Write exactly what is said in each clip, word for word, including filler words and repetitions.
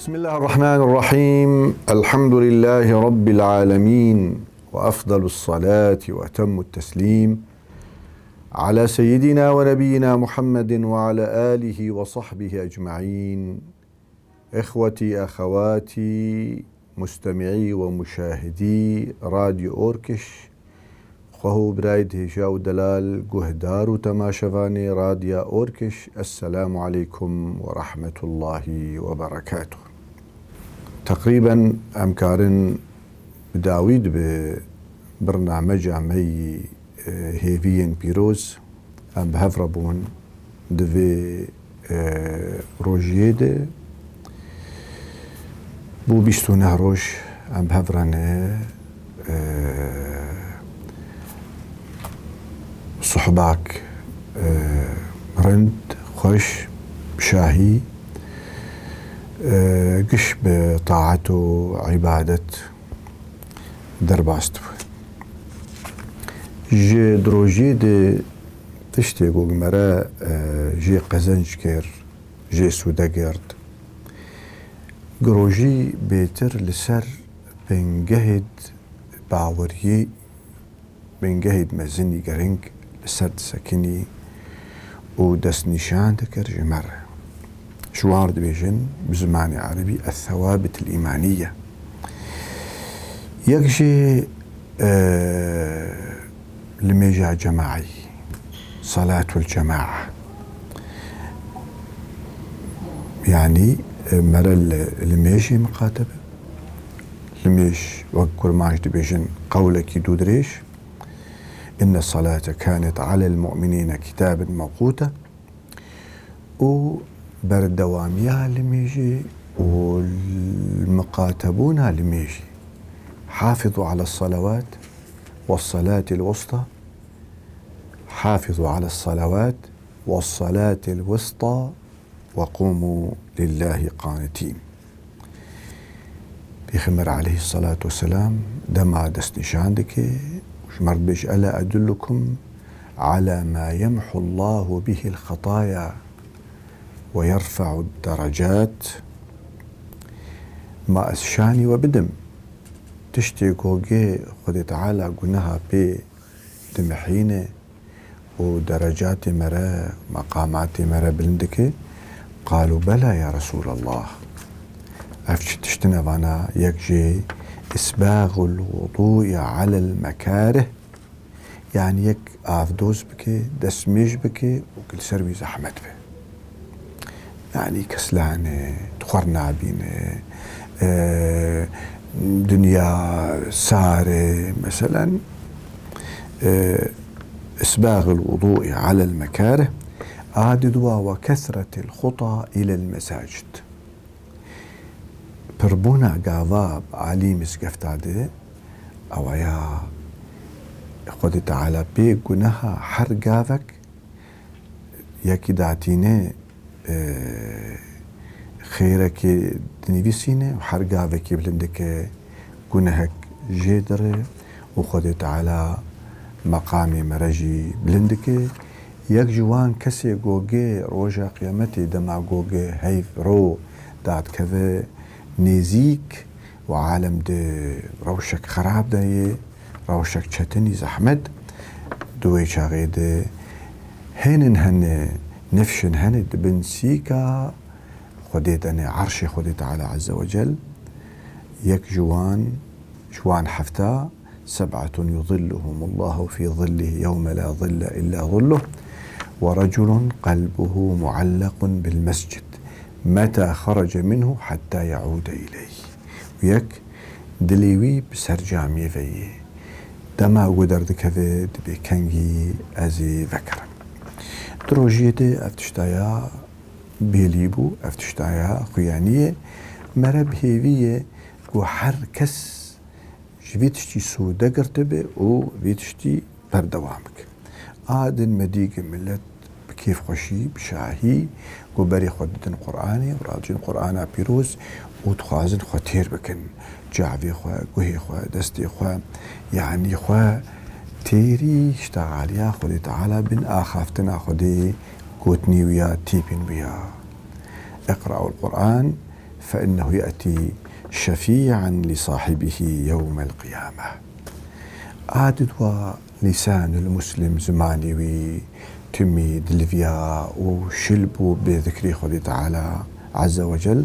بسم الله الرحمن الرحيم. الحمد لله رب العالمين، وأفضل الصلاة وأتم التسليم على سيدنا ونبينا محمد وعلى آله وصحبه أجمعين. إخوتي، أخواتي، مستمعي ومشاهدي راديو أوركش، xweho birayê dihêşa û delal guhdar û temaşevanê Radya Orkiş, Esselamu aleykum ve rahmetullahi ve berekatuh. Teqrîben em karin bi dawî dibe birnameca me yî, e, hêviyên pîroz, em bi hev re bûn di vê, e, rojiyê de. Bû bîst û neh roj em bi hev re ne, e, suhbak, e, rind, xweş, şahî, e, giş bi taet û îbadet derbas dibû. Ji di rojiyê de tiştê ku me re, e, jê qezenc kir, jê sûde girt, girojî bêtir li ser bingehê baweriyê, bingehê mezin û giring li ser disekinî û destnîşan dikir ji me re. Ji wan re dibêjin bi zimanê erebî, "Es-sewabit el-îmaniye." Yek jê, e, limêja cemaî, salatul cemaa. Yanî, e, mere li, limêjê miqate be. Limêj, wek kurmanc dibêjin, qewlekî dûdirêj. "Inne salate kanet alel mu'minîne kitaben mewquta." Û berdewamiya limêjê û miqatebûna limêjê. "Hafizu ala salawat ve salatil wusta." "Hafizu ala salawat ve salatil wusta." "Ve qûmû lillâhi qânitîn." Pêxember aleyhissalatu vesselam dema destnîşan dike û ji me re dibêje, "Ela edullukum ala ma yemhullâhu bihil xetaya ve yerfe'ud derecât." Ma ez şanî we bidim tiştê ku gê Xwedê Teala guneha pê dimihîne û derecatê me re, meqamatê me re bilind dike? Qalû bela ya Resûlallah. Ev çi tişt in? Evana yek jê isbâxul wudû'i alel mekârih, yanî yek avdoz bike, destmêj bike û ku li ser wî zehmet be. Yanî keslan e, xwer nabîne, e, dinya sar e, meselen, e, isbâxil wudû'i alel mekârih, a diduwa ve kesretil xuta ilel mesacid. Pirbûna gava bi alî mizgefta de, ewa ya Xwedê Teala pê guneha her gavek yekî datîne, e, xêrekê dinivîsîne û her gavekî bilind dike gunehek jê dire û Xwedê Teala meqamê me re jî bilind dike. Yek ji wan kesê gogê roja qiyametê dema gogê heyv ro dadkeve nêzîk, û alem di rewşek xerab de ye, rewşek çetinî zehmet, di wê çaxê de hênin hene, nifşin hene di bin sîka Xwedê de ne, erşê Xwedê Teala Azze ve Cel, yek ji wan, ji wan hefta, "Seb'atun yuzilluhumullahu fi zillihi yewme la zille illa zilluh, ve reculun qelbuhu muallakun bil mescid, meta xarace minhu hatta yaude ileyh." Û yek, dilê wî bi ser camiyê ve ye. Dema ku derdikeve, dibê kengî ez ê vekirim. Di rojiyê de ev tiştaya bêlî bû, ev tiştaya xuyanî ye. Me re bi hêvî ye ku her kes ji vî tiştî sûde girtibe û vî tiştî berdewam bike. A din me dî ku milet bi kêfxweşî, bi şahî, ku berê xwe didin Qur'anê û radijin Qur'ana pîroz û dixwazin xwe têr bikin. Çavê xwe, guhê xwe, destê xwe, yanî xwe têrî ştexaliya Xwedê Teala bin axaftina Xwedê gotinî wî ya, tîpîn wî ya. "Iqra'ul Qur'an فإنه يأتي شفيعا لصاحبه يوم القيامة. A didwa lîsanul muslim, zimanê wî timî dilviya û şil bû bi zikrê Xwedê Teala Azze ve Cel.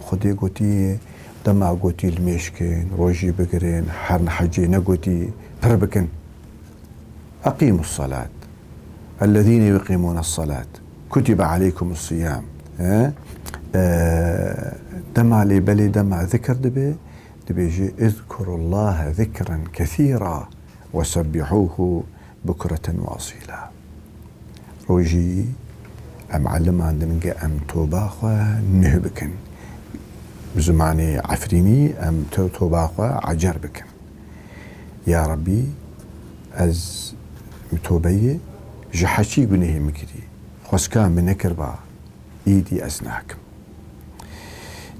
Xwedê gotî, dema gotî limêj kin, rojî bigirin, her hecê negotî, pir bikin. Eqîmus salat. Ellezîne yuqîmûnes salat. Kutibe aleykumus siyam. He? E, dema lê belê dema zikir dibe, dibêje, "Izkurullahe zikren kesîra ve sebbihûhu bukreten ve asîla." Rojî em elimandin ge em toba xwe nuh bikin. Bi zimanê efrînî em to-, toba xwe ecer bikin. Ya Rabbî, ez min tobeyê ji heçî gunehê min kirî. Xwesika min nekirba, îdî ez nakim.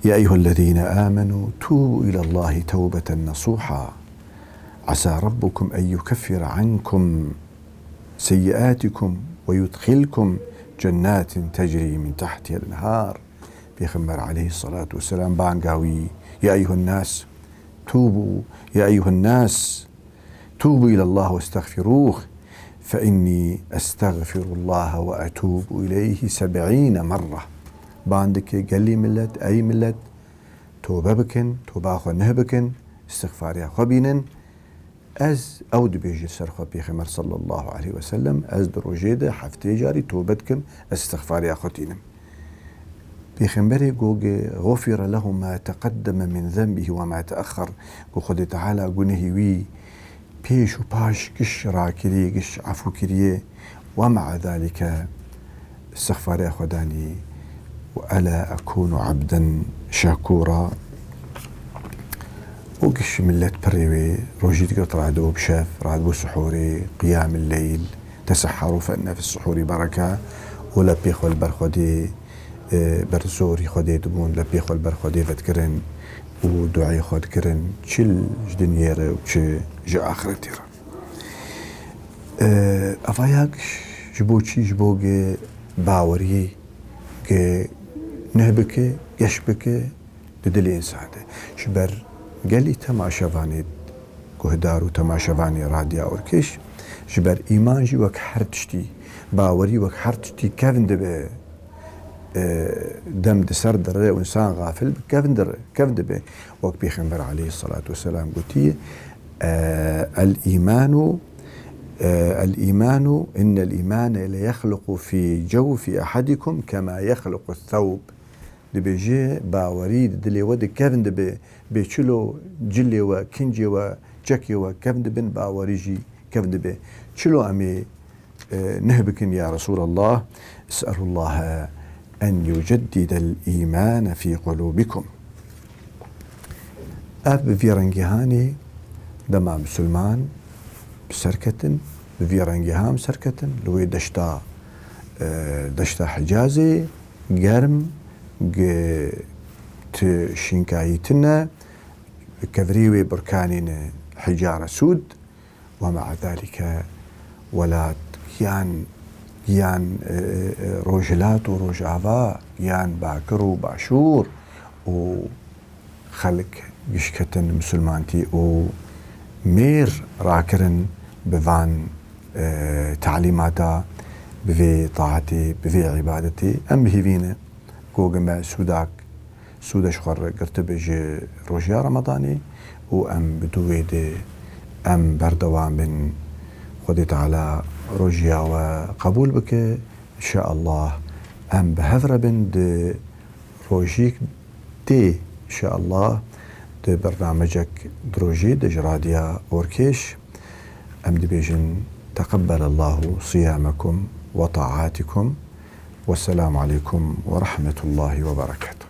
يا أيها الذين آمنوا توبوا إلى الله توبة نصوحا عسى ربكم أن يكفر عنكم سيئاتكم ويدخلكم جنات تجري من تحتها الأنهار. Pêxember aleyhissalatu vesselam banga wî, "Ya eyyuhen nas, tubu, ya eyyuhen nas, tubu ilallah ve estağfiruh, fe inni estağfirullaha ve etubu ileyhi seb'îne merre." Ban dike, "Gelî millet, ey millet, tobe bikin, toba xwe nuh bikin, îstixfariya xwe bînin." Ez, ew dibêje ser xwe Pêxember sallallahu aleyhi ve sellem, "Ez di rojê de heftê carî tobe dikim, ez îstixfariya xwe tînim." Pêxemberê got, "Gufira lehu ma teqeddeme min zenbihi ve ma teexxer." Got, "Xwedê Teala gunehî wî pêş û paş giş rakirî, giş efû kiriye. Ve mea zalike, îstixfarê xwe danî, û ela ekûnu abden şekûra." Û giş millet pirê wê rojî digirt, radibû bi şev, radibû sihûrê, qiyamil leyl, tesehherû fe inne fis suhûrî bereke, û lepê xwe li ber Xwedê, e, ber zorî Xwedê dibûn, lepê xwe li ber Xwedê vedigirin û duayê xwe dikirin, çi ji dinyê re û çi ji axretê re. E, eva ya giş ji bo çi? Ji bo ge baweriyê ge nuh bike, geş bike di dilê însan de. Ji ber gelî temaşevanê, guhdar û temaşevanê Radya Orkêş, ji ber îman jî wek her tiştî, bawerî wek her tiştî kevn dibe. E, dem di ser dire û însan xafil bi, kevn dire, kevn dibe. Wek Pêxember aleyhissalatu vesselam gotiye, e, "El îmanu, e, el îmanu, innel îmane le yexluqu fî cewfî ehadikum kema yexluqu thawb." Dibêje, bawerî di dilê we de kevn dibe, bê çilo cilê we, kincê we, çekê we kevn dibin, bawerî jî kevn dibe. Çilo em ê e, nuh bikin, ya Resûlallah, "Es'elullahe en yuceddidel îmane fî qulûbikum." Ev bi vî rengî hanê dema misilman bi ser ketin, bi vî rengî han bi ser ketin, li wê deşta, e, deşta Hicazê germ, gi ti şînkayî tine, kevirî wê burkanî ne hicara sûd, Ve mea zalike welat giyan, giyan, e, e, e, rojhilat û rojava, giyan bakir û başûr û xelk gişketin misilmantî û mêr rakirin bi van, e, talîmata, bi vê taetê, bi vê îbadetê. Em bi hêvî ne ku me sûdak Sûde ji xwe re girtibe ji rojiya Remadanê û em bi dû wê de em berdewam bin. Xwedê Teala rojiya we qebûl bike. Înşeallah em bi hev re bin di rojîk dê, înşeallah di bernamecek di rojê de ji Radya Orkêş em dibêjin, "Teqebbelallahu siyamekum ve taatikum." Wesselamu aleykum ve rahmetullahi ve berekatuh.